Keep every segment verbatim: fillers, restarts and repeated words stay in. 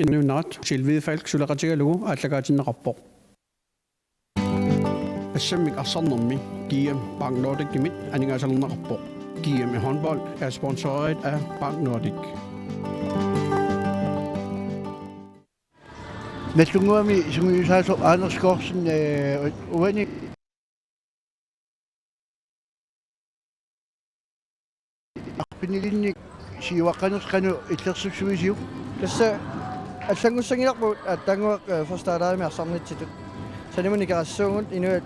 Inuunnerat Silvide Falk suleqatigalugu aallakaatinneqarpoq. Assammik arsarnermi G M Bank Nordicimit aningaasalerneqarpoq. G M i håndbold er sponsoreret af Bank Nordic. Nagdlunguami sungiusaasoq Anders Gorsen, øh, uani arfinilinnik siuaqqanersoq qanoq illersuissuisiuk? Tassa allanngussanngilaq aatsaannguaq, øh, første halvlegimi arsarnitsitut. Sanimut nikerassuugut inuit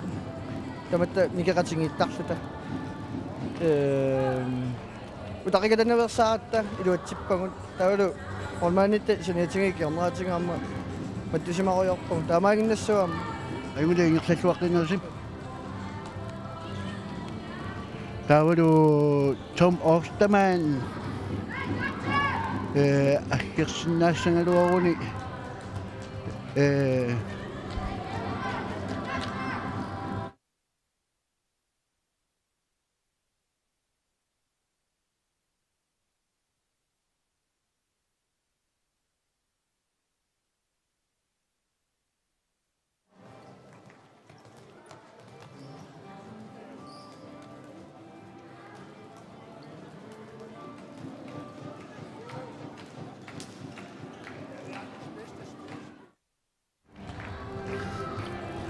tamatta nikeqatigiittarluta. Øhm, Utaqikatanaveersaaratta iluatsippagut. Taavalu målmanditta saniatigut ikiorneratigut aamma mattusimarujoorpugut. Taamaaginnassuugut aamma. Ajunngilaq, ingerlalluaqqiinerisi. Taavalu Tom Ostermann, øh, aggersinnaassagaluaruni, øh,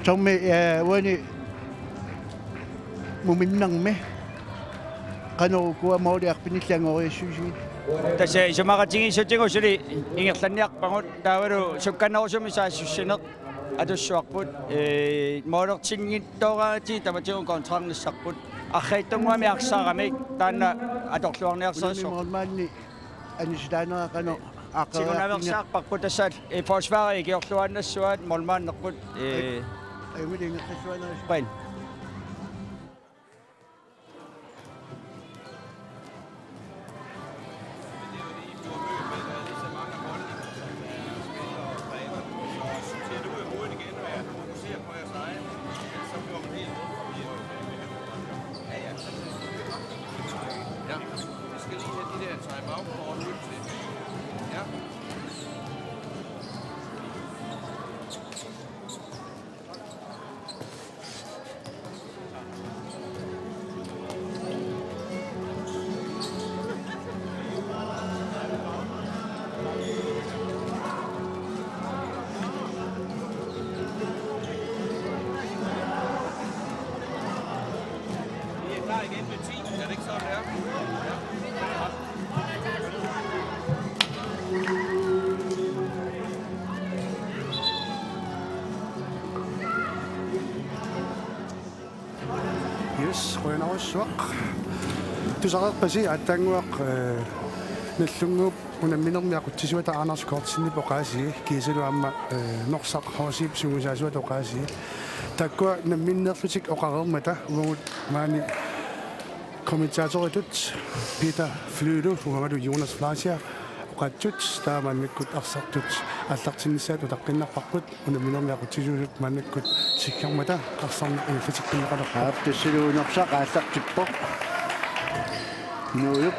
Tommy, øh, uani muminnermi qanoq ukua måli arfinillit angoriassuusigit? Tassa isumaqatigiissutigut suli ingerlanniarpagut, taavalu sukkanerusumik saassussineq atussuarput, øh, målertinngitsooraatit tamatigut kontraarnissarput. Arriitsunnguamik arsaramik taanna atorluarniarsarissoq. Unami målmandi anisitaanera qanoq aqeriarfigineq? Tigunaveersaarparput tassa, øh, forsvaret ikiorluaannassuat målmanderput, øh, Ajunngilaq, ingerlalluaannarisi. Quen. Ja, vi skal lige have de der time-out-kort ud til. Ja. Vi er klar igen med ti. Er det ikke sådan, det er? Yes, qujanarsuaq. Tusareerpasi aatsaannguaq, øh, Nagdlunguup unamminermi aqutsisuata Anders Gorsenip oqaasii, kiisalu aamma, øh, Norsaq H C-p sungiusaasuata oqaasii. Taakkua namminneerlutik oqareermata uagut maani kommentatoritut Peter Flylu uangalu Jonas Fleischer oqaatsut, taava maannakkut arsartut aallartinnissaat utaqqiinnarparput. Unamminermi aqutsisuusut maannakkut tikkermata arsarneq ingerlateqqinneqalerpoq. Aap, tassalu Norsaq aallartippoq. Nuup.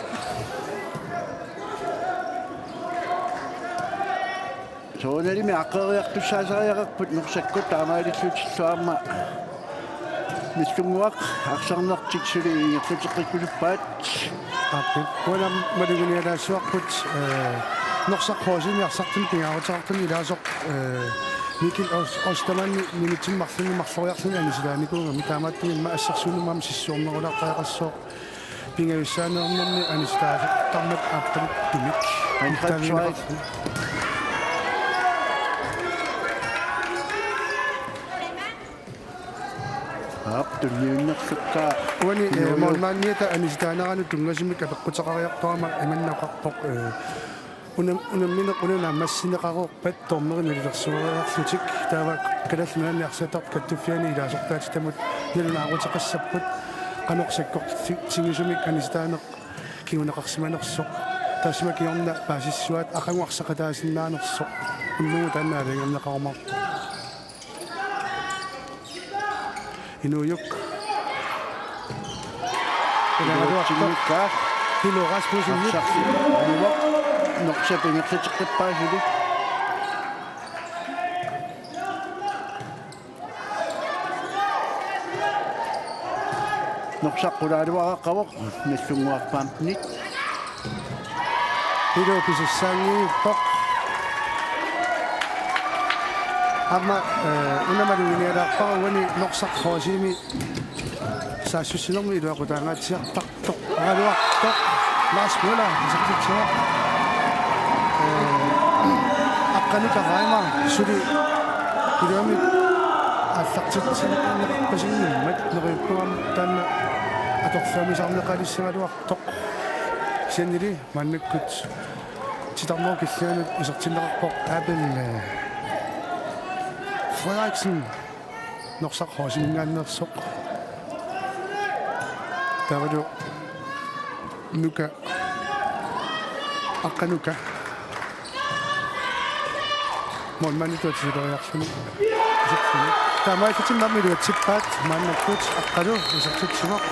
Soorunalimi aqeriartussaasariaqarput Norsakkut, taamaalillutillu aamma Nagdlunguaq arsarnertik suli ingerlateqqikkusuppaat. Aap, uangalu maluginialaassavarput, øh, Norsaq H C-mi arsartunik pingaaruteqartunik ilaasoq, øh, Mikkel Os-, Ostermann minutsimik marlunnik marloriarluni anisitaanikuugami, taamaattumik immaqa assersuunermut aamma sissuernerulaartariaqassooq. Pingajussaanermini anisitaasortarmat aappaluttumik. Angrebsvej. Aap, tunniunnerlukkaa. Uani, øh, Nuup. Målmandiata anisitaaneranut tunngasumik apeqquteqariartorama imannak oqarpoq, øh, unam-, unammineq una naammassineqareerpat dommerinut ililersueriarlutik, taava Kalaallit Nunaanni arsartartut kattuffianni ilaasortaatitamut nalunaaruteqassapput, qanoq sakkorti-, -tigisumik anisitaaneq kinguneqarsimanersoq. Taassuma kingorna paasissuaat aqagu arsaqataasinnaanersoq. Unnugu taanna aalajangerneqarumaarpoq. Inuujuk. Iluatsinngikkaa. Pilo Rasmussen. Arsaq. Inuujuk. Norsaq ingerlateqqippaat suli. Norsaq qulaaluaraqqavoq, Nagdlunguaq femten. Iluapisassaanngippoq. Aamma, eh, una maluginialaarpara uani Norsaq H C-mi saassussinermi iluaqutaangaatsiartartoq. Qulaaluartoq. Lars Møller, isertitsivoq. Eh, Aqqanuka Reimer, suli iluamik aallartitsinneqarpasinngimmat neriuppunga taanna atorluarnissaanut qaalissagaluartoq. Kisiannili maannakkut titarnerup killianut isertinneqarpoq Abel, eh, Frederiksen, Norsaq H C-minngaanneersoq. Taavalu Nuka, Aqqanuka. Målmanditut atuilaariarluni. Isertitsini. Taamaalillutik nammineq iluatsippaat, maannakkut Aqqalu isertitsivoq.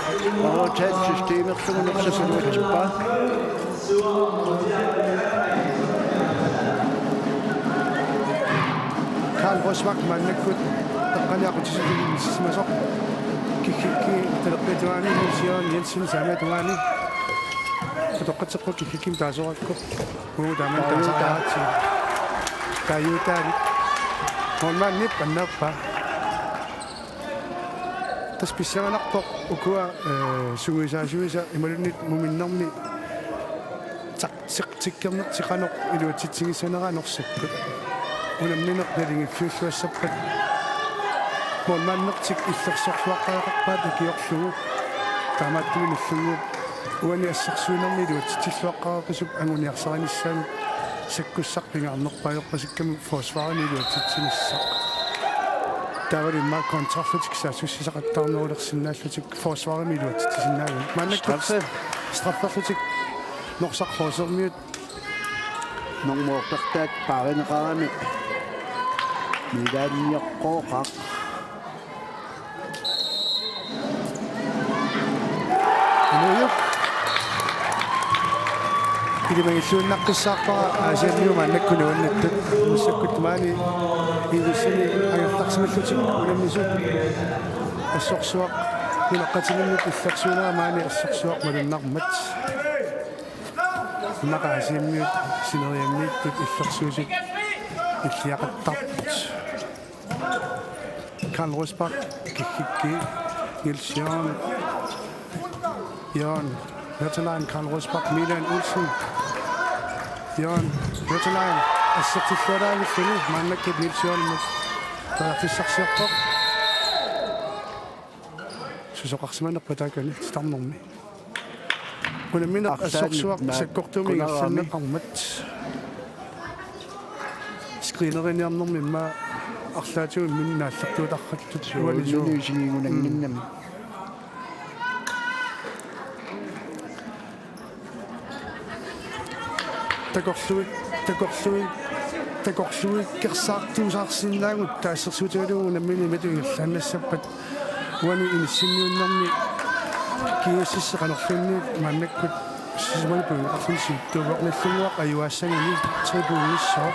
Overtal systemerlugu Norsaq iluatsippaa. Karl Rosbach maannakkut eqqaani aqutsisutut inissisimasoq. Kikkikki talerpiata tungaani, Niels Jørgen Jensen saamiata tungaani. Utoqqatserput Kikkikkimik taasorakku. Uu, taamani taasaraatsi. Taajuutaali. Målmandip annaappaa. Tassa pissanganarpoq ukua, eh, sungiusaasuisa imaluunniit muminnermi tak-, tik-, tikkernertik qanoq iluatsitsigissanera Norsakkut. Unammineq nalingiffiulluassappat. Målmandertik illersorluaqqareqarpaat ikiorlugu. Taamaattumik Nagdlunguup uani assersuinermi iluatsitsilluaqqareqisup anguniarsarinissaanut sakkussaq pingaarnerpaajorpasikkami forsvarimi iluatsitsinissaq. Taavalu immaqa kontrarlutik saassussisaqattaarnerulersinnaallutik forsvarimi iluatsitsisinnaavugut. Maannakkut straffe. Strafferlutik Norsaq H C-miut. Normoortartaat paarineqarami Milaanniorqooqaq. Inuujuk. Ilimagilluinnaqqissaarpara Aasianniut maannakkut nuannittut. Massakkut maani Ilulissani angerlarsimallutik unammisut. Assorsuaq nunaqqatiminnik illersuinera maani assorsuaq malunnarmat. Immaqa Aasianniut sineriammiittut illersuisut illiaqattaarput. Karl Rosbach, Kikkikki, Niels Jørgen, Jørgen Veteran, Karl Rosbach, Milan Olsen, Jørgen Veteran, assertillualaarluni, maannakkut Niels Jørgen periarfissarsiorpoq. Susoqarsimanerpa taakani titarnermi. Unammineq arlaannik assorsuaq naak sakkortuumik kunarami ingerlanneqarmat. Screeneriniarnermi immaqa arlaatigut imminut naallertuutarallartut uanilu. Suununuusigigunannginnami. Mm. Takorluit, takorluit, takorluikkersaartuusaarsinnaagut taassersuutigalugu unammineq imatut ingerlaannassappat. Uani inissinniunnermi G S S qanorluunniit maannakkut sisamanut puigneqarluni siuttuuvoq. Nagdlunguaq ajuaassaguni tre pointissaaq.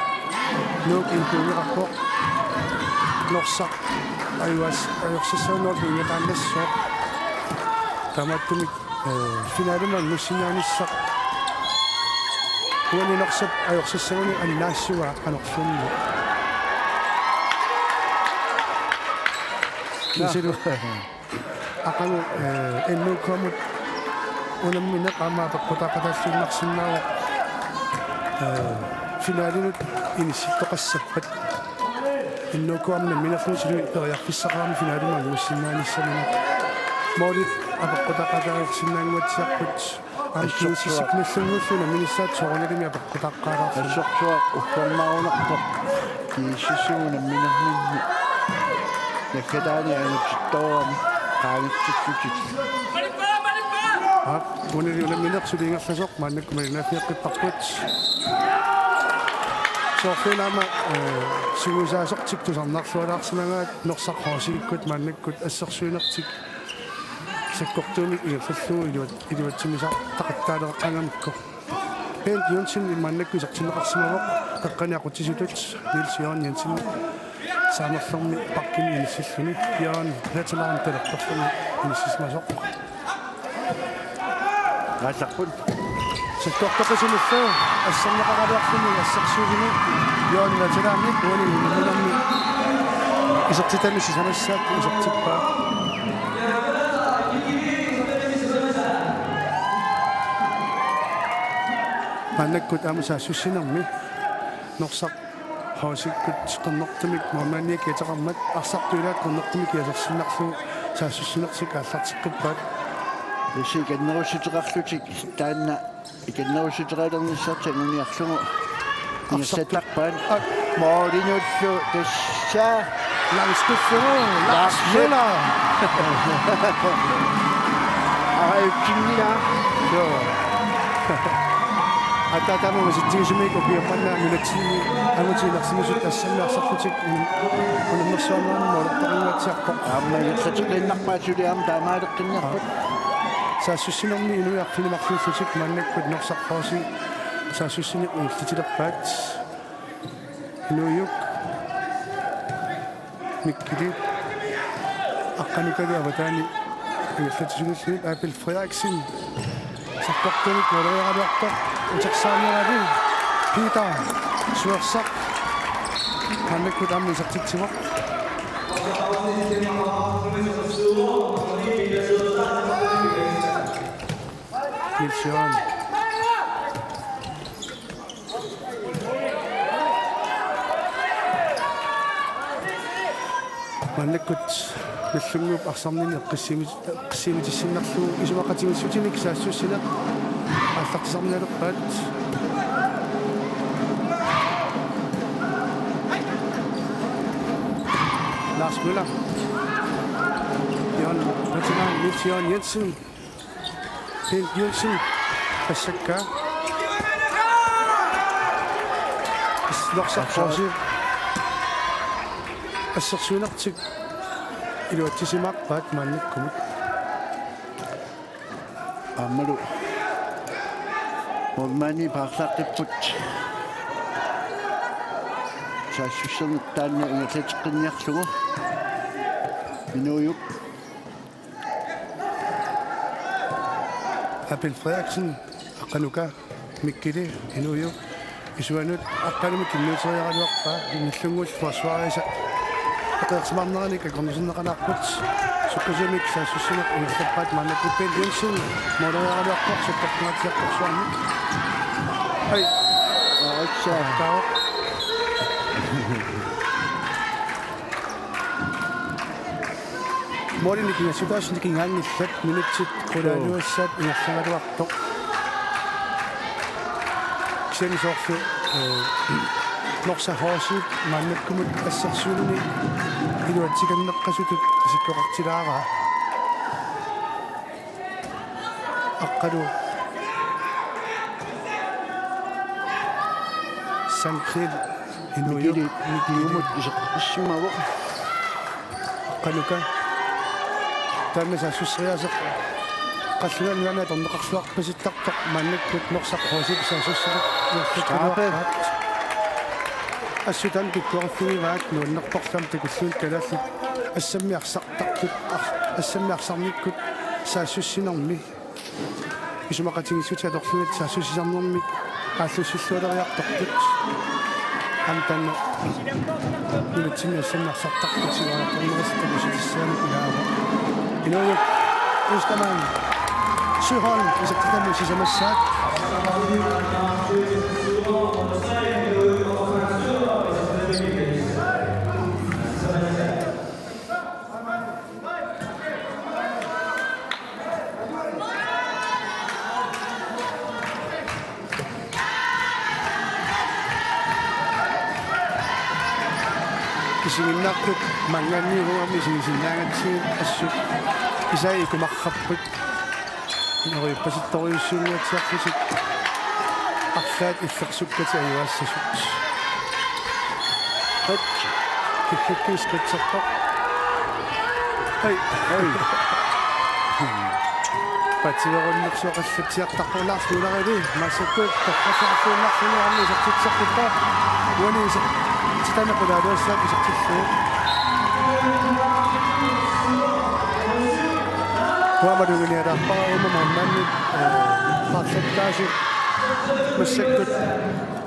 Nuuk en pointeqarpoq. Norsaq ajuaas-, ajorsissaguni nul pointeqaannassaaq. Taamaattumik, eh, finalemut angussinnaanissaq. Uani Norsap ajorsissaguni annaassavaa qanorluunniit. Kiisalu aqagu, eh, N O K-mut unammineq aamma apeqqutaaqataalluinnarsinnaavoq, eh, finalinut inissittoqassappat. N O K aamma namminerluni suli periarfissaqarami finalimut angusinnaanissaminut. Målit apeqqutaaqataalersinnaannguatsiarput. Aamma assorsuaq. Kiusisik nallunngullu unamminissaat soorunalimi apeqqutaaqqaalaarluni. Assorsuaq uggornarunarpoq. Kiusisik unamminerminni. Naggataani angutittoorami qaangertillutik. Aap, unali unammineq suli ingerlasoq maannakkut malinnaaffigeqqipparput. Soorluuna aamma, eh, sungiusaasortik tusarnaarlualaarsimagaat Norsaq H C-ikkut maannakkut assersuinertik sakkortuumik ingerlallugu iluat-, iluatsimisartaqattaaleqqaangamikku. Bent Johnsen maannakkut isertinneqarsimavoq, eqqaani aqutsisutut Niels Jørgen Jensen saamerlermi bakkini inissilluni, Jørgen Veteran talerperlermi inissisimasoq. Aallarput. Sakkortoqqisimillu asserneqaraluarluni assersuisuni Johan Veteranip uani unamminermi isertitanut sisamassaat isertippaa. Maannakkut aamma saassussinermi Norsaq H C-kkut qernertumik målmandiat kiateqarmat arsartup ilaat qernertumik kiasersinnarlugu saassussinertik aallarteqqippaat. Tassa ikinnerussuteqarlutik taanna ikinnerussuteqalernissartik anguniarlugu arsartu- ingerlattarpaat. Aa. Målinullu tassa Lars Gudfjord, Lars Lars Møller. Arajutsinngilaa. Joo. Ataa taama misitsigisumik ukiormanna nunatsinni angutit inersimasut assammi arsarlutik un-, unammersuarnerani målertoqanngitsiarpoq. Aamma ingerlateqqiinnarpaat suli aamma taamaaleqqinniarpat. Saassussinermi inuiaat arfineq-marluullutik maannakkut Norsaq H C saassussineq ingerlatilerpaat. Inuujuk. Mikkili. Aqqanukalu avataani ingerlatsisunnguulluni Abel Frederiksen. Sakkortuumik måleriaraluartoq. Utersaarnerali Peter Suersaq. Maannakkut aamma isertitsivoq. Niels Jørgen. Maannakkut Nagdlunguup arsarnini eqqissiimi-, eqqissiimitissinnarlugu isumaqatigiissutinik saassussineq aallartisarnialerpaat. Lars Møller. Jørgen Petermann, Niels Jørgen Jensen. Bent Jensen. Passakka. Norsaq H C. Assersuinertik iluatsisimaarpaat maannakkut. Aammalu målmandi paarlaaqqipput. Saassussineq taanna ingerlateqqinniarlugu. Inuujuk. Abel Frederiksen, Aqqanuka, Mikkili, Inuujuk, isuanut, aqqanummi kinguteriaraluarpaa, Nagdlunguullu forsvarisa. Eqeersimaarneranik akornuserneqalaarput, sukkasuumik saassussineq ingerlappaat maannakkut Bent Jensen, måleriaraluarpoq, sakkortungaatsiartorsuarmik. Ai. Aatsaat. Taava. Målini kingassutaasut nikingaanngillat, minutsit qulaaluassaat ingerlagaluartoq. Kisianni soorlu, eh, Norsaq H C maannakkumut assersuinini iluatsikanneqqasutut isikkoqartilaaraa. Aqqalu Sandgreen Inuujuk. Mikkili, Mikkili. Inuumut iseqqissimavoq. Aqqanuka. Taanna saassusseriaaseq. Qallunaat Nunaanni atorneqarluarpasittartoq maannakkut Norsaq H C saassussineq. Straffe. Assut taanna pikkoriffigivaat nuannertorlu aamma takullugu kalaallit assammi arsartartut ar-, assammi arsarnikkut saassussinermi isumaqatigiissutit atorlugit saassussisarnermik aallussillualeriartortut. Aamma taanna nunatsinni assammi arsartartut siuariartornerisa takussutissaanik ilaavoq. Inuujuk Østermann Søholm isertitamut sisamassaat. Isiginnaartut mannganniugamik isigisinnaagatsigu assut isai ikumarrapput. Neriuppasittorujussuunngaatsiarlutik arlaat illersukkatik ajuaassasut. Qat. Killukkiit skritserpoq. Ai. Ai. Patsiverunnersuaqallatsiartarpoq Lars Møllerili massakkut torrassaarluinnarluni aamma isertitseqqippaa. Uani iser-, titani qulaaluassaat isertillugu. Uanga maluginialaarpara uuma maannaanni, eh, paarlattaasut massakkut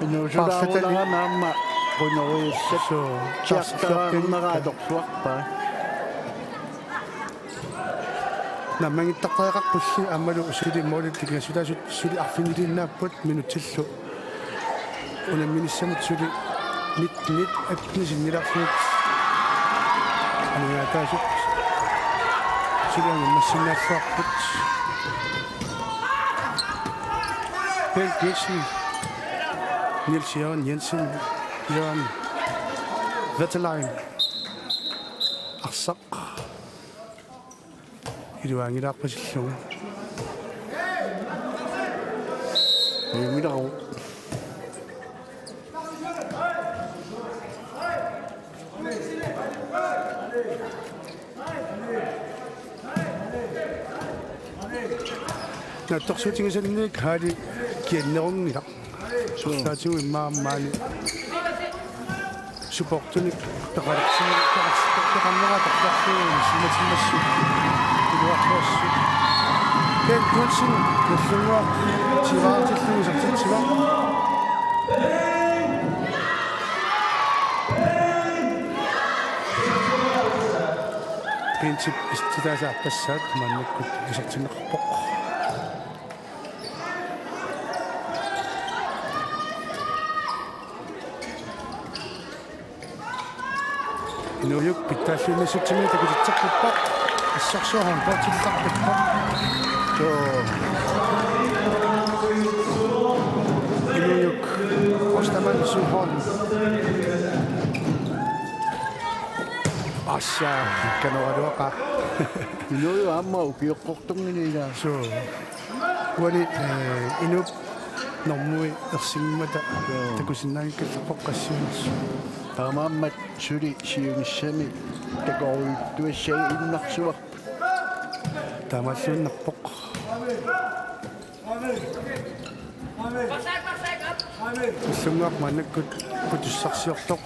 inuusulaarulaa paarlatali- naamma qunoriussat suu, tiartaarnera atorluarpaa. Naammanngittartariaqarpulli aammalu suli målit nikingassutaasut suli arfiniliinnaapput minutsillu unamminissamut suli nitten atten sinnilaarlugit. Aningaasaatit suli angummassinnaalluarput. Bent Nielsen, Niels Jørgen Jensen, Jørgen Wetterlein. Arsaq. Iluaanngilaarpasillugu. Iluaanngilaaruk. Naatsorsuutigisannik haali kiannerunngilaq. Suu. Arlaatigut immaqa maani supportinik peqalersi-, peqars-, peqarnera atorlugu simatimmassuk iluarluassuk. Bent Nielsen, Nagdlunguaq, sivaartillugu isertitsivoq. Bentip isertitaasa aappassaat maannakkut isertinneqarpoq. Inuujuk pitsaalluinnaassutsimi takutitseqqippaa. Assorsuaq håndboldillaqqippoq. Suu. Inuujuk Ostermann Sundholm. Assa, kanoraluaqa. Inuujuk aamma ukioqqortunngilaq ilaa. Suu. Uani, eh, inuup normui ersigimmata. Joo. Takusinnaanngikkallarpoq qassiunis. Taamaammat suli siunissami takorujuttuassai innarsuarput. Taamaalluinnarpoq. Nagdlunguaq maannakkut qutussarsiortoq.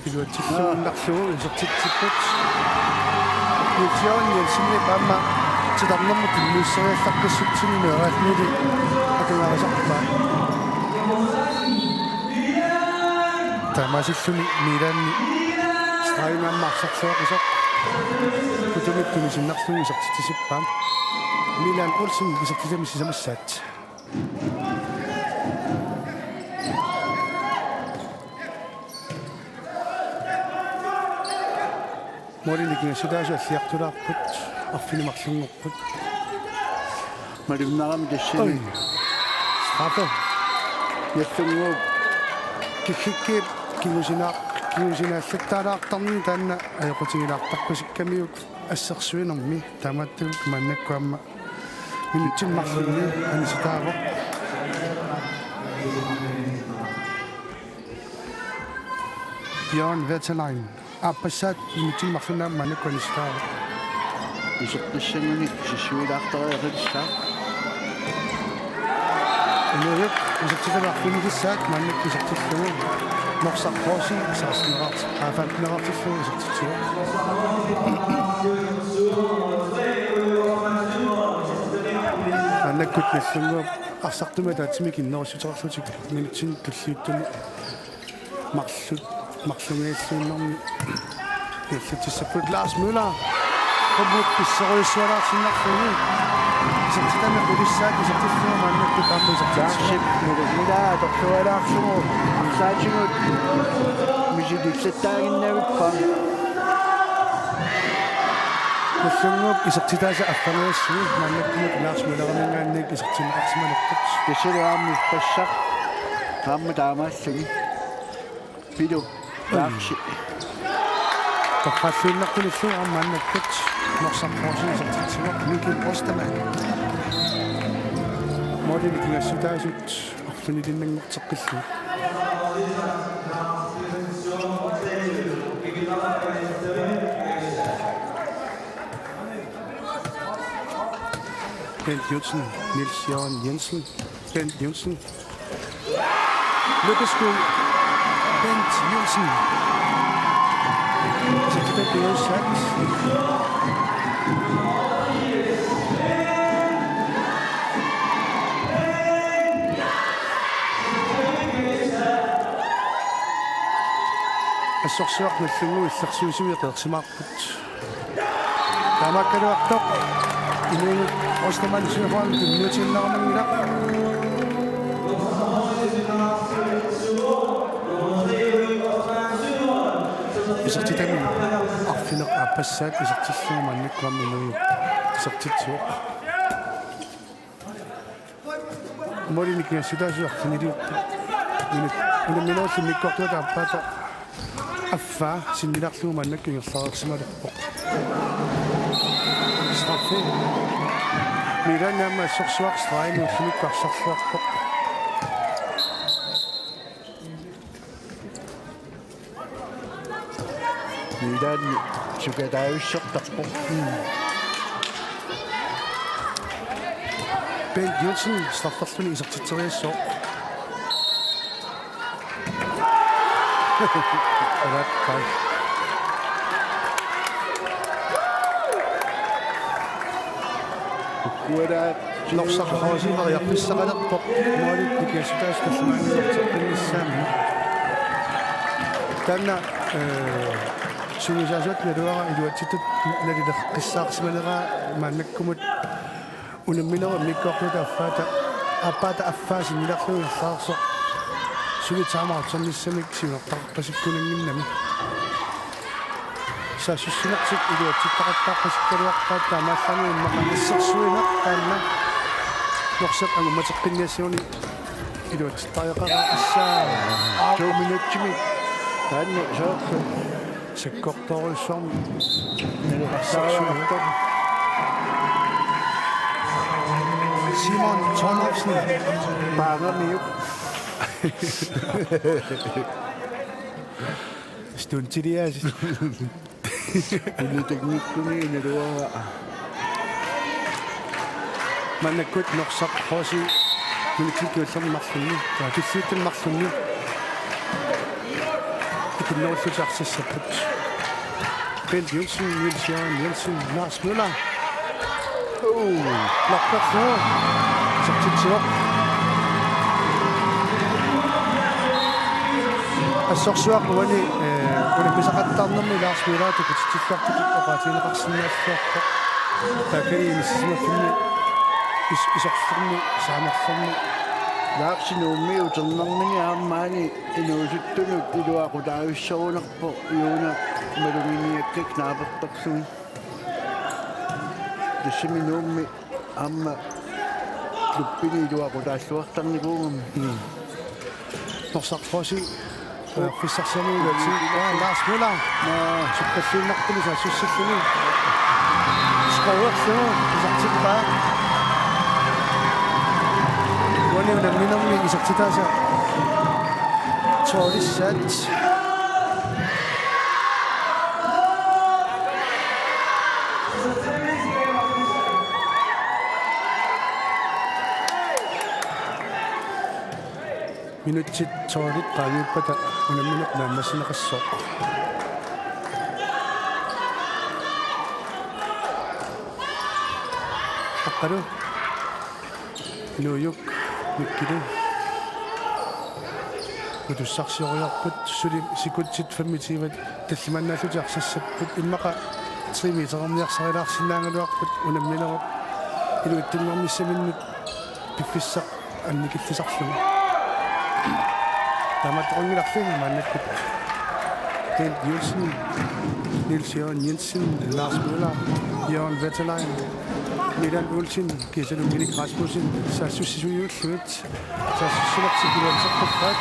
Iluatsilluinnarlugu isertitsipput. Niels Jørgen Jensenip aamma titarnermut immiusseriallaqqissutsini meeraalluni atugaarisarpaa. Taamaasilluni Milanip stregi aamma arsarluaqisoq. Qutumit tunisinnarlugu isertitsippaa. Milan Olsen isertitami sisamassaat. Målit nikingassutaasut alliartulaarput, arfineq-marlunngor- Malunnarami tassani. Oj. Straffe. Nagdlunguup. Kikkikkiip kingusinaaq-, kingusinaallaattaalaartarnini taanna ajoqutigilaartarpasikkamiuk assersuinermi, taamaattumik maannakkut aamma minutsini marlunni anisitaavoq. Bjørn Wetterlein. Aappassaat minutsini marlunni aamma maannakkut anisitaavoq. Isertissaguni sissuilaartariaqalissaaq. Inuujuk isertitami arfinilissaat maannakkut isertillugu. Norsaq H C seksten-eqart-, aa, femten-eqartillugu isertitsivoq. Maannakkut Nagdlunguup arsartumik ataatsimik innersuuteqarlutik minutsini tulliuttuni marluk, marlunngilluinnarmik ingerlatsissapput. Lars Møller. Qummut pissorujussualaarsinnarluni. Isertitami qulissaat isertillugu maannakkut aamma isertitsivoq. Larsip malunngilaat atorlualaarlugu arlaatigut misilillattaaginnavippoq. Nagdlunguup isertitaasa affangajassui maannakkumut Lars Møllerinngaanniit isertinneqarsimalerput. Tassalu aamma ippassaq. Aamma taamaalluni. Pilu. Taarsi. Torralluinnartunillu aamma maannakkut Norsaq Poulsen isertitsivoq Mikkel Ostermann. Målit nikingassutaasut arfinilinnanngorteqqillugit. Bent Johnsen, Niels Jørgen Jensen, Bent Johnsen. Løbesko, Bent Johnsen. Så det der, det er jo sandt. Assorsuaq Nagdlunguup illersuisuit qeersimaarput. Taamaakkaluartoq inuit Ostermann-syndromet tunniutiinnarmanngilaq. Isertitami arfineq-aappassaat isertillugu maannakkut aamma inuit isertitsivoq. Målinik nikingassutaasut arfiniliupput. Minut unamminerullu immikkoortuata aappaata affaa sinnilaarlugu maannakkut ingerlareersimalerpoq. Straffe. Milaanni aamma assorsuaq stregimut ullumikkut arsarluarpoq. Milaanni sukataavissartarpoq. Bent Jensen strafferluni isertitseriassooq. Alatkai. Ukkualaat Norsaq H C periarfissaqalerpoq. Målit nikingassutaasut tallimaanngorteqqinnissaannut. Taanna, eh, sungiusaasuata naluara iluatsittut nalileqqissaarsimaneraa maannakkumut unamminerup immikkoortuata affaata, aappaata affaa sinnilaarlugu ingerlareersoq. Suli timeout-ernissamik siunertaqarpasikkunannginnami. Saassussinertik iluatsittaqattaarpasikkaluarpaat taamaallaat immaqa assersuineq taanna Norsaq angummateqqinniassaguni iluatsittariaqaraa assaa. To minutsimik taanna soorlu sakkortoorujussuarmik nalileqqissaartoq. Simon Thorleifsen. Paagamiuk. Stuntiliaasi. Unitanngikkuni naluara. Maannakkut Norsaq H C minutsit kingullerni marlunni, aa, tulliuttuni marlunni ikinnerullutik arsassapput. Bent Jensen, Niels Jørgen Jensen, Lars Møller. Uu, lapperlugu. Isertitsivoq. Assorsuaq uani, eh, unammisaqattaarnermi Lars Møller takutitsilluartutut oqaatigineqarsinnaalluarpoq. Taakani inissisimaffimmi is-, isorlermi saamerlermi. Lars Nuummi uternermini aamma maani inuusuttunut iluaqutaavissorunarpoq Juuna maluginiakkak naapertorlugit. Tassami Nuummi aamma klubbini iluaqutaalluartarnikuugami. Mm. Norsaq H C, eh, periarfissarsiornermi iluatsi. Aa, Lars Møller. Naa. Suppalliinnartumik saassussilluni. Scoreerlugu isertippaa. Uani unamminermi isertitaasa tolvissaat. Minutsit tolvit qaangiuppata unammineq naammassineqassooq. Aqqalu. Nuujuk Mikkili. Utussarsioriarput suli sekundit femogtyve tallimaannaallutik arsassapput immaqa tre metererniarsarilaarsinnaagaluarput unamminerup iluitsunnguarnissaminnut piffissaq annikillisarlugu. Taamaattoqanngilarli maannakkut. Kent Nielsen, Niels Jørgen Jensen, Lars Møller, Jørgen Wetterlein, Milan Olsen, kiisalu Minik Rasmussen, saassussisujuullugit. Saassussinertik iluatseqqippaat.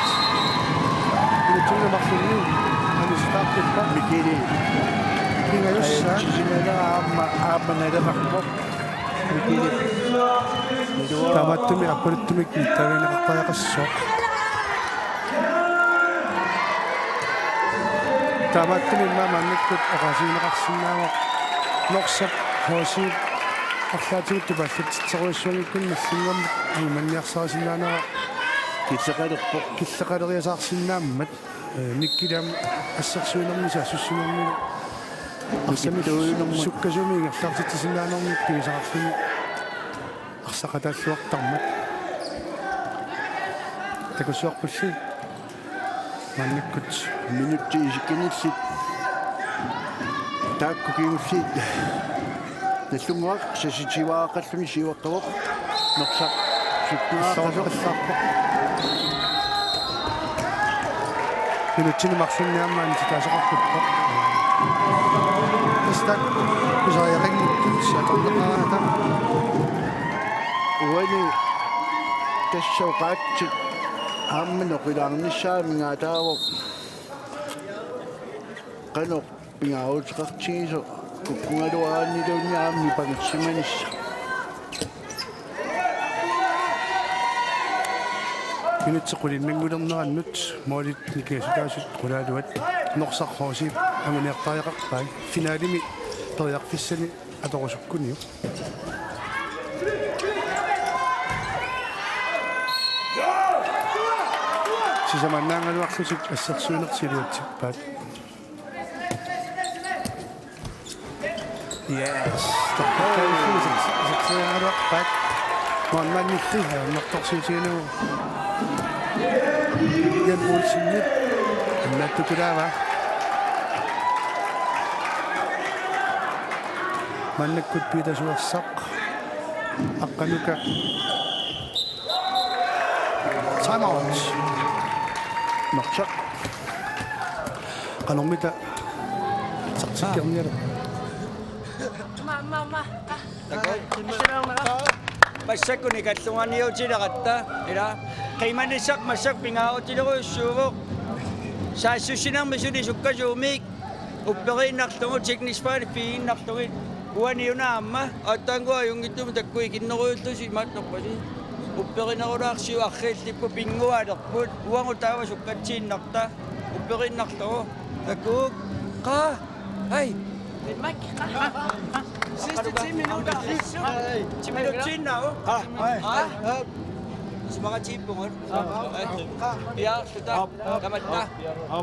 Iluatsinnamarlunni. Anisitaartippa. Mikili. Pingajussaa. Ajutsisinera aamma, aamma naleqarpoq. Mikili. Taamaattumik aappaluttumik nittaavigineqartariaqassooq. Taamaattumik immaqa maannakkut oqaasigineqarsinnaavoq Norsaq H C arlaatigut tupaallatsitserujussuanngikkunik nallinnguamik angumaniarsarissinnaanera killeqalerpoq. Killeqaleriasaarsinnaammat, eh, Mikkili aamma assersuinermi saassussinermi arsamik Mikittuinermut sukkasuumik ingerlaartitsisinnaanermik pigisaqarluni arsaqataalluartarmat. Takussuarpulli. Maannakkut minutsit isikkanillit taakku kingulliit Nallunnguaq sassitivaaqalluni siuaqqavoq. Norsaq suttuaqqasoq. Minutsinit marlunnik aamma anititaasoqarput. Tassa pisariaqanngitsut atorneqaraangat. Uani tassa oqaatsit aamma noqilaarnissaaminngaataavoq. Qanoq pingaaruteqartigisoq kukkugaluaraanniluunniit aamma nipangersimanissaq. Minutsit qulinnanngulernerannut målit nikingassutaasut qulaaluat Norsaq H C-p anguniartariaqarpai finalimi periarfissani atorusukkuniuk. Sisamannaagaluarlutik assersuinertik iluatsippaat. Yes. Torpakkaillu seks-, sekseriaraluarpaat. Målmandilli, eh, nortorsiutiginerup Jan Olsenip annaattukulaavaa. Maannakkut Peter Suersaq, Aqqanuka. Time out. Norsaq. Qanormita taktikkernialu. Ma, ma, ma. Takoi. Assersuunera. Massakkut nikallunganiutileratta. Ila. Qimanissaq massakkut pingaarutilerujussuuvoq. Saassussinermi suli sukkasuumik. Upperiinnarlugu teknisk fejl piiginnarlugit. Uani una aamma. Aatsaannguaq ajunngitsumik takkui ikinnerujullusi imaattorpasi. Upperinerulaarsiuk arriillipput pinnguaalerput. Uagut taava sukkatsiinnarta. Upperiinnarlugu. Takuuk. Qaa. Hej. Sidste ti minutter. Ti minutter. Qaa. Hej. Qaa. Isumaqatigiippugut. Qaa. Ja, sluta. Tamatta.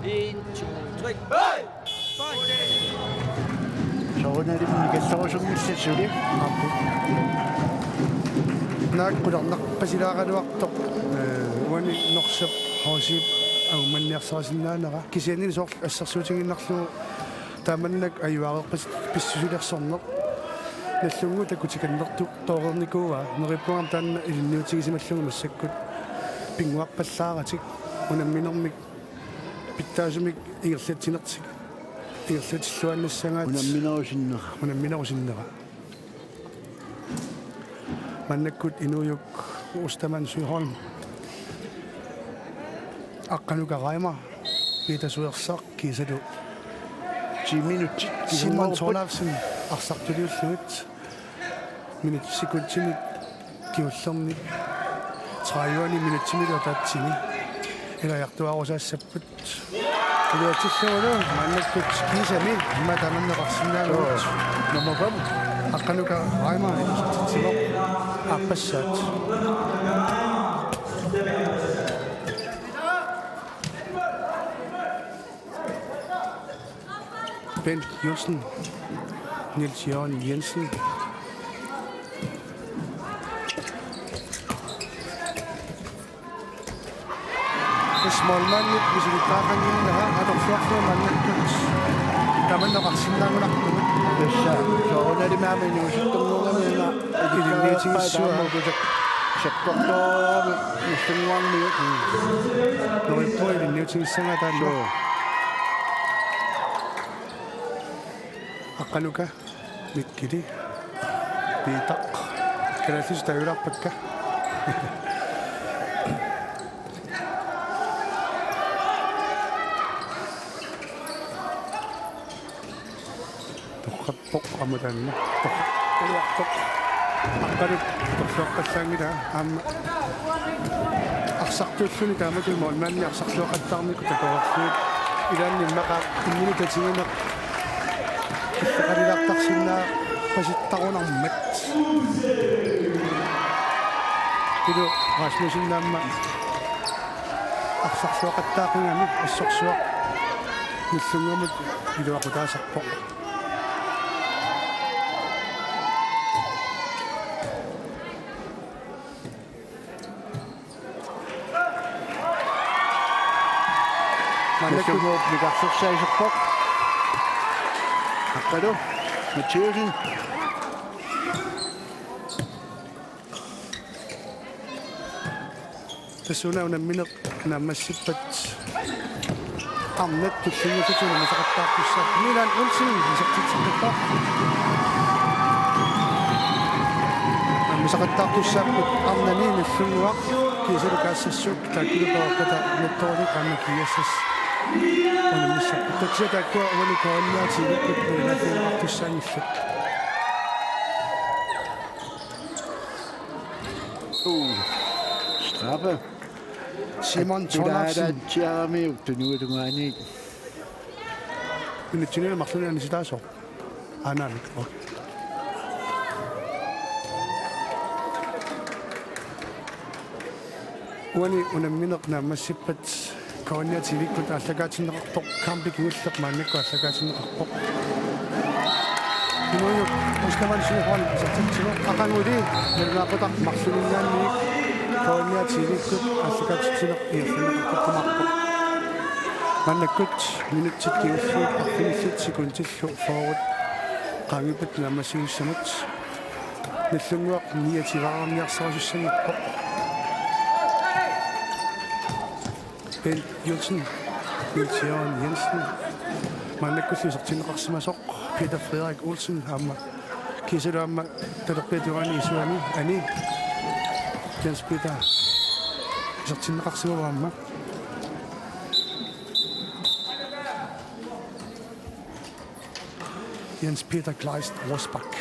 En, to, tre. Hej. Soorunalimi nikallerusunngillat suli. Naak qularnarpasilaaraluartoq, eh, uani Norsaq H C-p angummanniarsarisinnaanera. Kisiannili soorlu assersuutigiinnarlugu taamannak ajuareerpasittoq pissusilersorneq. Nallunnguup takutikannertut tooreernikuuaa. Neriuppunga taanna ilinniutigisimallugu massakkut pinnguarpallaaratik unamminermik pitsaasumik ingerlatsinertik. Ingerlatilluaannassagaat. Unamminerusinnera. Unamminerusinnera. Maannakkut Inuujuk Ostermann Søholm. Aqqanuka Reimer. Peter Suersaq kiisalu. Ti minutsit. Simon Thorleifsen arsartuliullugit. Minut sekuntinit kingullerni. Tredive minutsimilu ataatsimi. Ilajartuaarusaassapput. Iluatsillugulu maannakkut kiisami immaqa tamanna oqarsinnaavugut. Joo. Nummer fem. Aqqanuka Reimer isertitsivoq aappassaat. Bent Johnsen. Niels Jørgen Jensen. Tassa målmandip misilittagaqannginnera atorluarlugu maannakkut tamanna oqarsinnaagunarpugut. Tassa soorunalimi aamma inuusuttunnguugami una ilinniutigissuaa. Taama uku sek-, sektortoorami Nallunnguarmiut. Neriuppunga ilinniutigissagaa taanna. Joo. Aqqanuka. Mikkili. Piitaq. Kalaallisut taajulaarpakka. Torrappoq aamma taanna. Torrappoq. Aqqanuka torluaqqallaanngilaa aamma. Arsartuulluni taamatut målmandi arsarluaqattaarnikkut takoreerlugit. Ilaanni immaqa imminut tatigineq killeqalilaartarsinnaapasittarunarmat. Ilu Rasmussen aamma arsarluaqattaaqigami assorsuaq Nallunnguamut iluaqutaasarpoq. Tunguup nikarsorsaasarpoq. Aqqalu Mathiassen. Tassuuna unammineq naammassippat arnat tulliulluni unammisaqattaartussaapput. Milan Olsen isertitseqqippaa. Unammisaqattaartussaapput arnani Nagdlunguaq kiisalu Kaassassuk. Taakkununnga peqqata nuttooni qaammat G S S unammissarput. Tatsiaq taakkua uani K N R T V-kkut unammissaqartussaanngillat. Uh, straffe. Simon Thomassen. Tulaalatsiaramiuk tunuatungaani. Unitsinila marlunani sitaasoq. Anaanamik. Uani unammineq naammassippat K N R T V-kkut aallakaatinneqartoq, kampi kingulleq maannakkut aallakaatinneqarpoq. Inuujuk Ostermann Søholm isertitsivoq, aqaguli nalunaaqutaq marlunniingaanniit K N R T V-kkut aallakaatitsineq ingerlanneqartoqqimaarpoq. Maannakkut minutsit kingulliit arfinillit sekundillu fyrre qaangiuppata naammassinissamut. Nagdlunguaq niogtyve-rniarsarissanngippoq. Bent Johnsen, Niels Jørgen Jensen, maannakkullu isertinneqarsimasoq, Peter Frederik Olsen aamma, kiisalu aamma talerpiata tungaani isuani, ani, Jens Peter isertinneqarsimavoq aamma. Jens Peter Kleist Rosbach.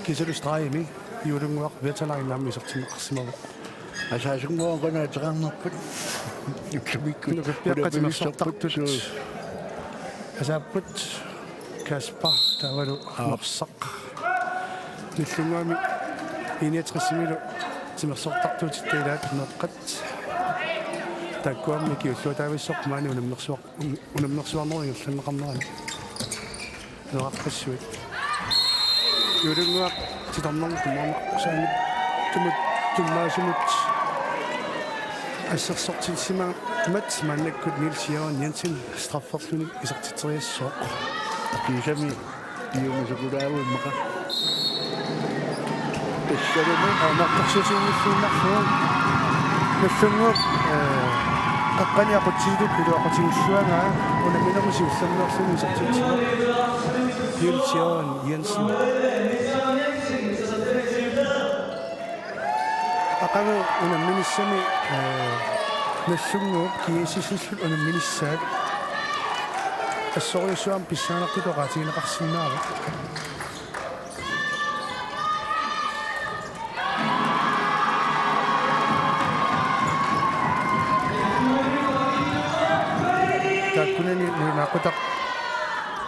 Kiisalu stregimi Nagdlunguaq Veterlin aamma isertinneqarsimavoq. Asaasummoorkuna ateqarnerput. Ullumikkut. Nukappiaqqat timersortartut. Suu. Asaapput Kasper taavalu Aa. Norsaq. Nagdlunguami I niogtresimilu timersortartuutitta ilaat meeqqat. Taakkuami kingulliuttaavissoq maani unammersuaq- unammersuarnerup ingerlanneqarnerani aneqarpassuit. Nagdlunguaq titarnermut tummaarneqartussaanik tumut tummaasumut assersortissimagammat maannakkut Niels Jørgen Jensen strafferluni isertitseriassooq. Kiisami iumasukulaavoq immaqa. Tassalumi. Aa, naqorsuutiginnilluinnarlugu. Nagdlunguup, ee, qeqqani aqutsisutut iluaqutigilluagaa unamminermi siullermeerluni isertitsivoq Niels Jørgen Jensen. Aqagu unamminissami, ee, Nagdlunguup G S S-illu unamminissaat assorujussuarmik pissanganartutut oqaatigineqarsinnaavoq. Taakkunani nalunaaqutaq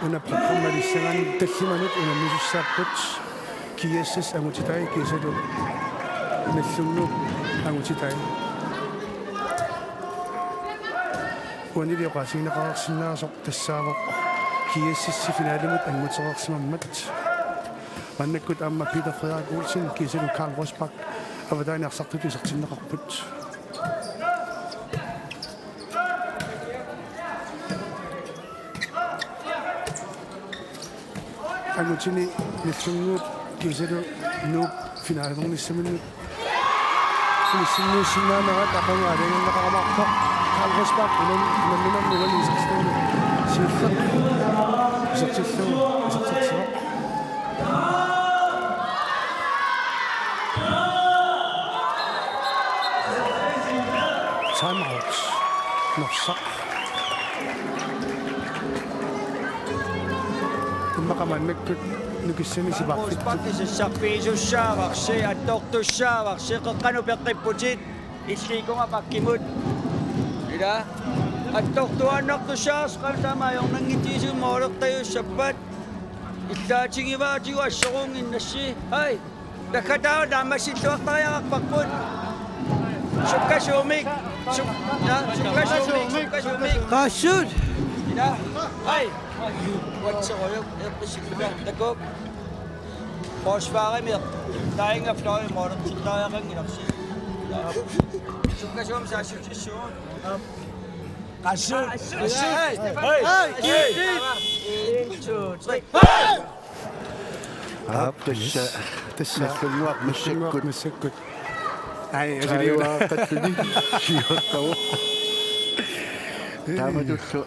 una programmalissagaanni tallimanut unammisussaapput. G S S angutitai kiisalu Nagdlunguup angutitai. Uanili oqaatigineqareersinnaasoq tassaavoq G S S finalimut angutereersimammat. Maannakkut aamma Peter Frederik Olsen kiisalu Karl Rosbach avataani arsartutut isertinneqarput. Angutini Nagdlunguup kiisalu Nuup finalernissaminnut inissinniussinnaanerat aqagu aalajangerneqarumaarpoq. Karl Rosbach unam-, unamminermi uani isertitani siulleq isertillugu isertitsivoq. Time out. Norsaq. Immaqa maannakkut nukissanik sipaarfittut. Rosbach sassarpiisussaavarsi, attortussaavarsi, qeqqanut peqqipputit, illiikunga bakkimut. Ila. Attortuaannartussaavarsi, qanoq taama ajornanngitsigisigut moolertajussappat. Illaatigivaatigut assoruunnginnassi. Hai. Takkataava naammassilluartariaqarparput. Sukkasuumik. Suk-, ja, sukkasuumik, sukkasuumik. Qaassuut. Ja. Ai. Uatserujuk, eqqissilluta. Takuk. Forsvarimi. Tainga fløjimut. Tariaqanngilaq. Ja. Sukkasuumik saassutissuugut. Asu. Asu. Hej. Hej. Aap, tassa, tassa. Nallunnguaq massakkut. Nallunnguaq massakkut. Ai, asiliuaqqalluni. Siuttau. Taamatullu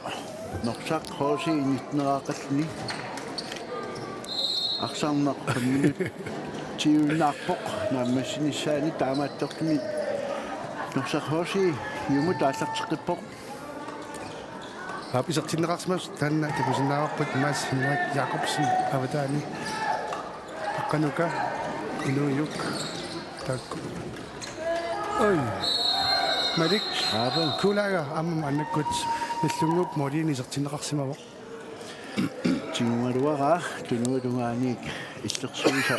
Norsaq H C nitteneraaqalluni. Arsarneq femogtyvenaarpoq naammassinissaani, taamaattortumik Norsaq H C-mut aallarteqqippoq. Aap, isertinneqarsimasoq taanna takusinnaavarput Mads Henrik Jakobsen avataani. Aqqanuka Inuujuk taakku. Oj. Malik. Aap. Kuulaaga aamma maannakkut Nallunnguup måliini isertinneqarsimavoq. Tigugaluaraa tunuatungaaniik illersuisa.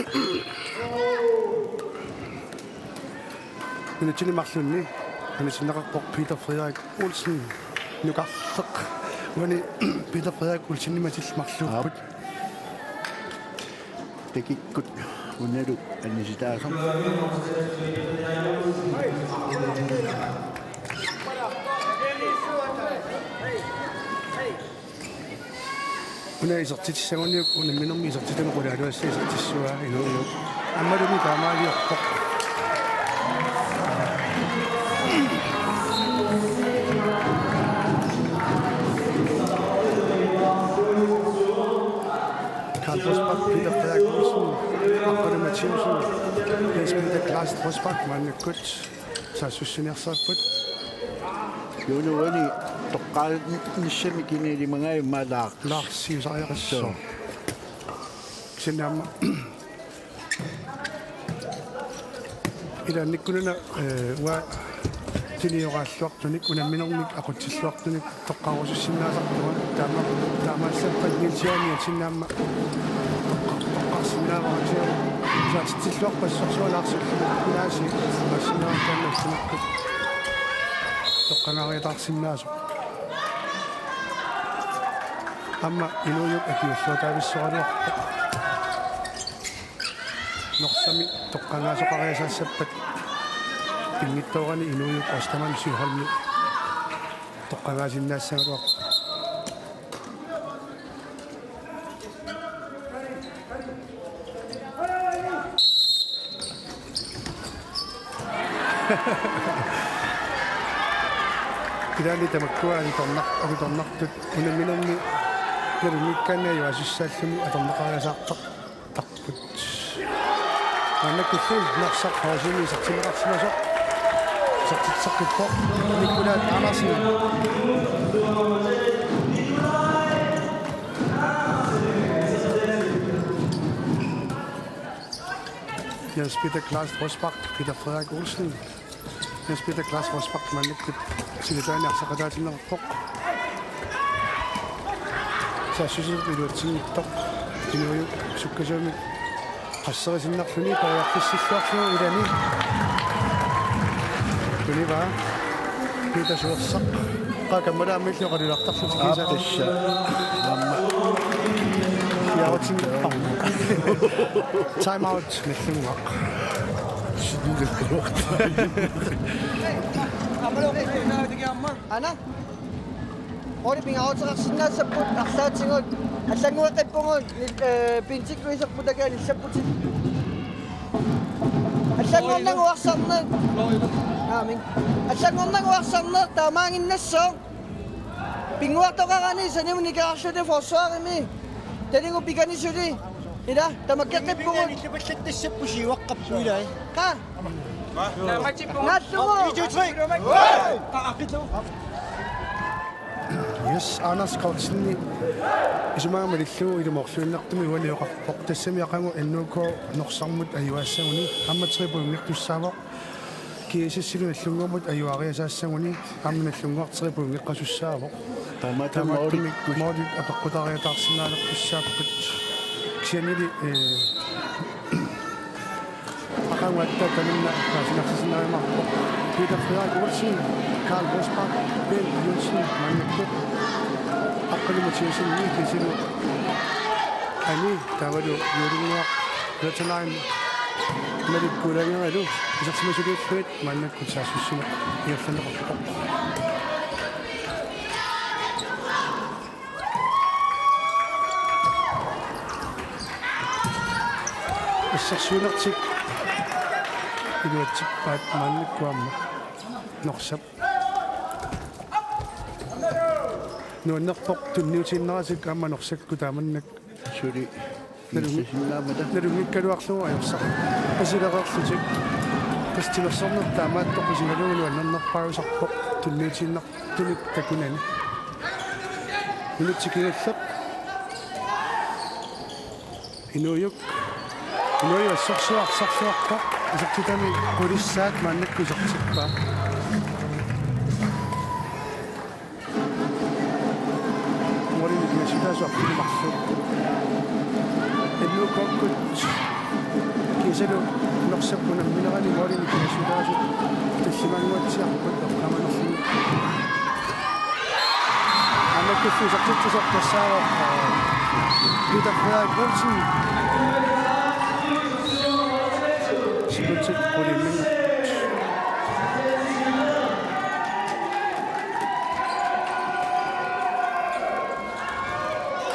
Minutsini marlunni anisinneqarpoq Peter Frederik Olsen nukarleq. Uani Peter Frederik Olsenimik marluupput. Aap. Takikkut unalu anisitaasoq. Una isertitsissaguniuk unamminermi isertitami qulaaluassaq isertissavaa Inuujuk. Aammalumi taamaaliorpoq. Karl Rosbach, Peter Frederik Olsen, Aqqalu Mathiassen, Jens Peter Kleist Rosbach maannakkut saassussiniarsaripput. Junuani toqqaanissami kinilimagaimma Lars. Lars siusariaqassooq. Kisianni aamma ilaannikkununa, eh, uanga tinioraalluartunik unamminermik aqutsilluartunik toqqarusussinnaasarpunga taama, taamaassappat Niels Jørgen Jensen aamma toqqa-, toqqarsinnaavara, kisianni saatitsilluarpassorsuaq Larsillu ilaasi massinnaartaannassamakkut toqqagaariataarsinnaasoq. Aamma Inuujuk akiuussuataavissoraluarpoq. Norsami toqqagaasoqariasaassappat pinngitsoorani Inuujuk Ostermann Søholmi toqqagaasinnaassagaluarpoq. Ilaanni tamakkua atutornar-, atutornartut unamminermi nalunngikkaanni ajuaassussaalluni atorneqariasaartarput. Maannakkulli Norsaq H C-mi isertinneqarsimasoq isertitseqqippoq Nikolaj Andersen. Jens Peter Kleist Rosbach, Peter Frederik Olsen. Jens Peter Kleist Rosbach maannakkut silataani arsaqataatinneqarpoq. Saassussineq iluatsinngitsoq Inuujuk sukkasuumik qasserisinnaalluni periarfissilluarlugu ilani. Tunivaa Peter Suersaq. Qaa kammalaamillu oqalulartarlutik kiisa. Aap, tassa. Aamma. Siarutin. Time out, Nallunnguaq. Ana? Oli pingaaruteqarsinnaassapput arlaatigut, allanngueqqippugut, nil-, eh, pinsikkuiserput takaa nilsapputit. Allanngornagu arsarneq. Aamik. Allanngornagu arsarneq taamaaginnassaaq. Pinnguartoqarani sanimut nikerarluta forsvarimi. Tanigu pikani suli. Ila, tamakkeqqippugut. Illupallattassappu siuaqqappu ilai. Qa? Naallugu. Yes, Anders Carlsen. Isumaga malillugu ilumoorluinnartumik uani oqarpoq. Tassami aqagu N O K Norsarmut ajuaassaguni. Aamma tre pointertussaavoq. G S S-ilu Nallunnguamut ajuariasaassaguni aamma Nallunnguaq tre pointeqqasussaavoq. Taamaattumik. Taamaattumik moolit apeqqutaariataarsinnaalertussaapput. Kisiannili, eh, aqaguatta tamanna paasinarsisinnaagaluarpoq. Peter Frederik Olsen, Karl Rosbach, Bent Jensen, maannakkut Aqqalu Mathiassen, Nikisilu Ani, taavalu Juulinnguaq, Götterlein, Malik Kuulangeralu, isersimasuliullutik maannakkut saassussineq ingerlanneqarpoq. Assersuinertik iluatsippaat maannakkut aamma Norsap. Nuannerpoq tunniutiinnaratik aamma Norsakkut taamannak. Suli. Nalungi-, nalunngikkaluarlugu ajorsarpasilereerlutik. Tassa timersorneq taamaattoq isigalugu nuannernerpaajusarpoq tunniutiinnartumik takunani. Minutsi kingulleq. Inuujuk. Inuujuk assorsuaq arsarluarpoq. Isertitami qulissaat maannakkut isertippaa. Målimi kiassutaasut arfineq-marluk. N K-kkut kiisalu Norsap unamminerani målimi kiassutaasut tallimaannguatsiarput eqqaamanerlugit. Aamma kiffisertitsisoq tassaavoq, øh, Peter Frederik Olsen. Sekundit qulit minut.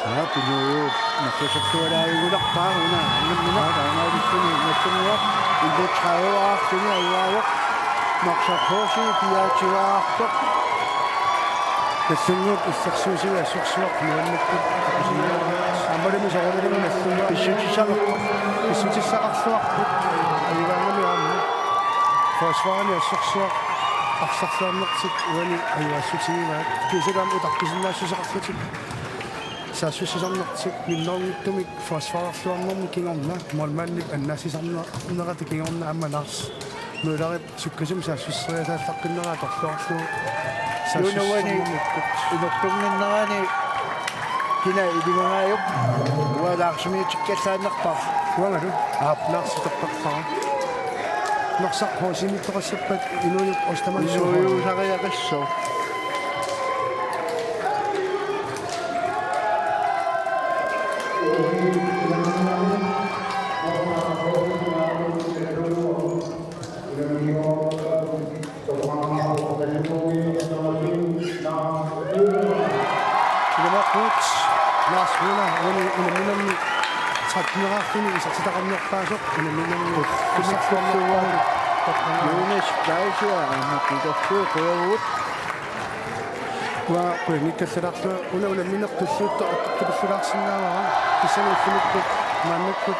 Aa, Inuujuk, Norsaq isertualaavigunarpaa una, unammineq, taamaalilluni Nagdlunguaq, enogtredive-aarluni ajugaavoq, Norsaq H C fireogtyve-aartoq. Nagdlunguup illersuisui assorsuaq nuannakkut. Aammalumi soorunalimi Nagdlunguup pissutissaqar-, pissutissaqarluarput, ajugaangami aamma. Forsvarimi assorsuaq arsarluarnertik uani ajugaassutigivaat. Kiisalu aamma utaqqisinnaassuseqarlutik. Saassussisarnertik minnerunngitsumik forsvarerluarnermi kingorna, målmandip annaassisarnerata kingorna aamma Lars Møllerip sukkasumik saassusseriasaallaqqinnera atorluarlugu. Junuani saassussisarnermikkut. Inortunnginnerani kina ilimagaajuk? Uanga Larsimiitikkallaannarpara. Uangalu? Aap. Lars uterparpara. Norsaq H C-mittoqassappat Inuujuk Ostermann. Inuujuusariaqassaaq. Ilumoorpugut, Lars Møller, uani unamminermi tretten-eraarluni isertitaqarnerpaasoq, unamminermi isertitaqarnerpaasoq. Jonas Clausia, aamma Peter Høegh, qujavugut. Uanga pointikkallarlunga una unammineq tulluuttoq atortupallalaarsinnaavara, kisianni ullumikkut maannakkut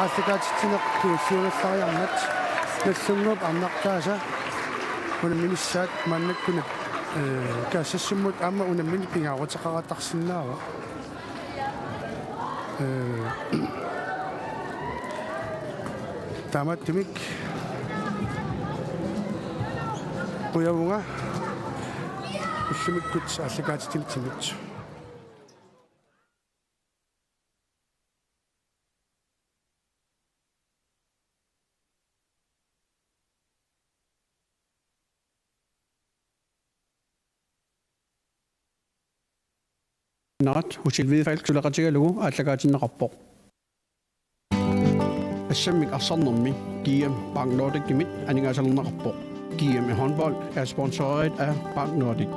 aallakaatitsineq kingulliullariarmat, Nagdlunguup arnartaasa unamminissaat maannakkut, øh, Kaassassimmut aamma unammineq pingaaruteqaratarsinnaavoq. Øh, taamaattumik qujavunga ullumikkut aallakaatitsinitsinut. Naat, Usil Hvidefalk suleqatigalugu aallakaatinneqarpoq. Assammik arsarnermi G M Bank Nordicimit aningaasalerneqarpoq. G M i håndbold er sponsoreret af Bank Nordic.